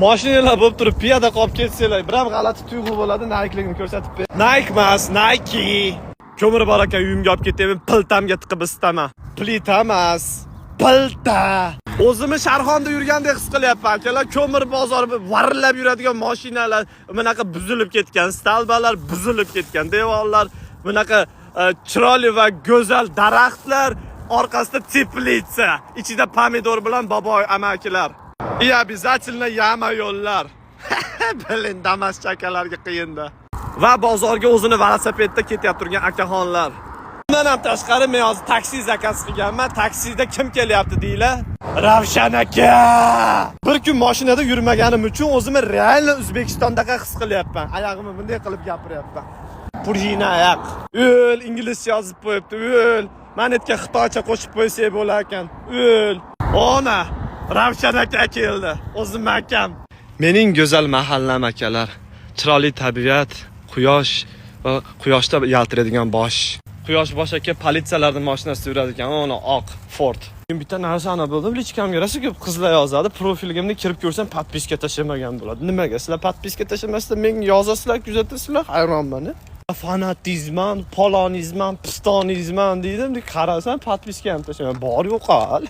Mashinalar bo'lib turib, piyoda qolib ketsanglar, bir ham g'alati tuyg'u bo'ladi. Nike'ligini ko'rsatib ber. Nike emas, Nike. Ko'mir bor ekan, uyimga olib ketaman, plitamga tiqib isitaman. Plita emas, pilta. O'zimni Sharxonda yurgandek his qilyapman, akalar. Ko'mir bozori varillab yuradigan mashinalar, bunaqa buzilib ketgan, столба lar buzilib ketgan, devorlar, bunaqa chiroyli va go'zal daraxtlar, orqasida теплица, ichida pomidor bilan boboy amakilar. И обязательно яма yo'llar. Блин, Damas chakalarga qiyinda. Va bozorga o'zini velosipedda ketyapti turgan akaxonlar. Bundan ham tashqari, men hozir taksi заказ qilganman. Taksida kim kelyapti deylar? Ravshan aka. Bir kun mashinada yurmaganim uchun o'zimni реально O'zbekistondaqa his qilyapman. Oyog'imni bunday qilib gapiryapman. Пружина oyoq. O'l, inglizcha yozib qo'yibdi. O'l. Mana yerga xitoycha qo'shib qo'ysak bo'lar ekan. O'l. Ona, Ravshan aka keldi. O'zim akam. Mening go'zal mahallam, akalar. Chiroyli tabiat, quyosh va quyoshda yaltiradigan bosh. Quyosh bosh aka politsiyalarning mashinasida yuradi ekan, uni oq Ford. Men bitta narsani bildim, личка mga rosa ko'p qizlar yozadi. Profilimga kirib ko'rsam, подписка tashlamagan bo'ladi. Nimaga sizlar подписка tashlamasdan menga yozasizlar, kuzatasizlar? Hayronman. Fanatizman, polonizman, pistonizman deydim. Qarasam, подписка ham tashlamagan. Bor, yo'qol.